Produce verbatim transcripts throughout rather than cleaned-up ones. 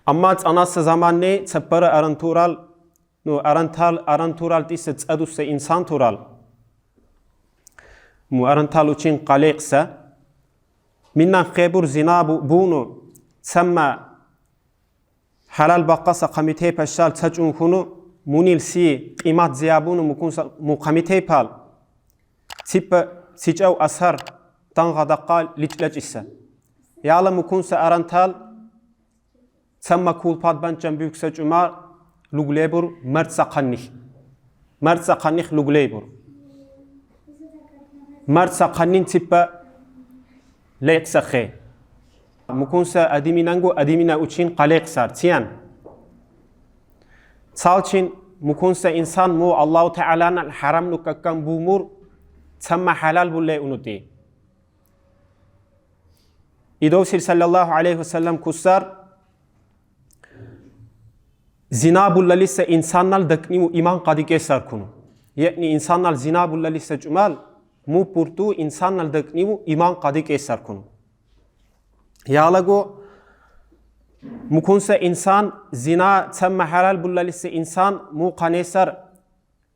Амма цӀанаса заманни цеппара арантурал, ну, арантал, арантурал тиса цӀадуса инсан турал. Му арантал учин къалейкьса. Миннан хебур зина бу-, буну, цамма халал бакъаса къамите пашал цачун хуну, мунил си къимат зиябуну мукунса му къамите пал. Циппа сичӀав асар тангъа дакъал личӀ-лачӀиса. Яла мукунса арантал цамма кулпат банчан бюкса чӀума луглейбур мартса къанних. Мартса къанних луглейбур. Мартса къаннин циппа лейкьса хе. Мукунса адиминангу адимина учин къалейкьсар, циян. Цалчин мукунса инсан му Аллагьу Тааланал харамну каккан бумур цамма халал буллей унути. Идовсил саллаллагьу алейгьи ва саллам кусар, зина буллалиса инсаннал дакӀниву иман къадикей сар куну. Яни инсаннал зина буллалиса чӀумал, му пурту инсаннал дакӀниву иман къадикей сар куну. Ялаго, мукунса инсан зина цамма халал буллалиса инсан му къаней сар,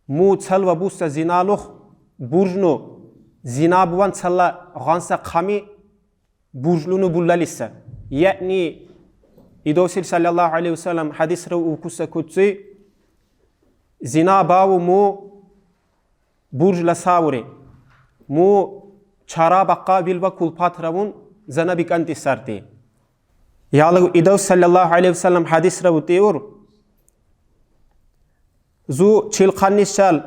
му цалва буса зиналух буржну, зина буван цалла гъанса къами буржлуну буллалиса. Яни идовсил саллаллагьу алейгьи ва саллам хадисра укуса куци, зина баву му буржла савури, му чара бакъа вилва кулпатра вун зана бикӀан тисарти. Ялаго идов саллаллагьу алейгьи ва саллам хадисра утиур, зу чил къаннишал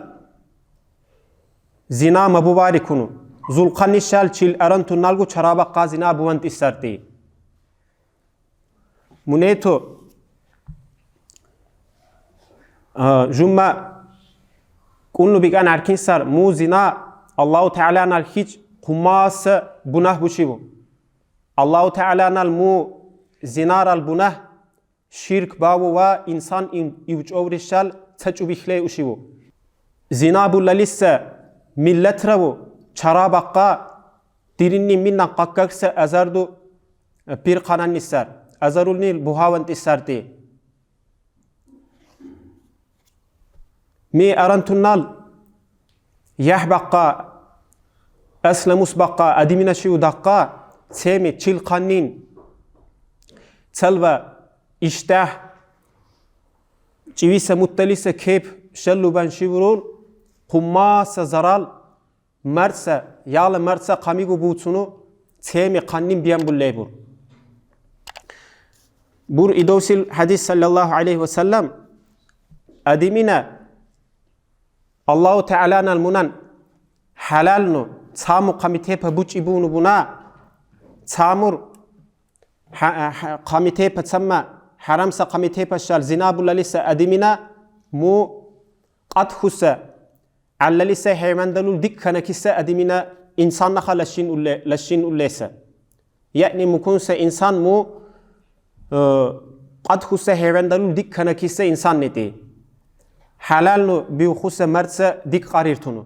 зина ма бувари куну. Зул къаннишал чил арантунал гу чара бакъа зина буван тисарти. Мунету, а, жумма кӀунну бикӀан аркин сар, му зина Аллагьу Тааланал хич къумаса бунагь бушиву. Аллагьу Тааланал му зинарал бунагь ширк баву ва инсан ив-, ивчӀовришал цачӀубихлей ушиву. Зина буллалиса миллетра ву чара бакъа диринни миннан къаккакса азарду, э, пир къананни сар, азарулни бугьаван тисарти. Ми арантунал ягь бакъа, ас-намус бакъа адимина шиву дакъа, цеми чил къаннин цалва иштагь чӀивиса мутталиса кеп шаллубан шивурул, къумаса зарал мартса, яла мартса къамигу буцуну, цеми къаннин биян буллейбур. Бур идовсил хадис саллаллагьу алейгьи ва саллам, адимина Аллагьу Тааланал мунан халалну цамур къамитепа бучӀи буну буна, цамур ха-, ха-, къамитепа цамма харамса къамитепа шал зина буллалиса адимина му къат хуса аллалиса хейвандалул дик хьана киса адимина инсаннахъа лашин улле-, лашин уллеса. Яни мукунса инсан му, э, къат хуса хейвандалул дик хьана киса инсан нети. Халалну бив хуса мартса дик къарир туну.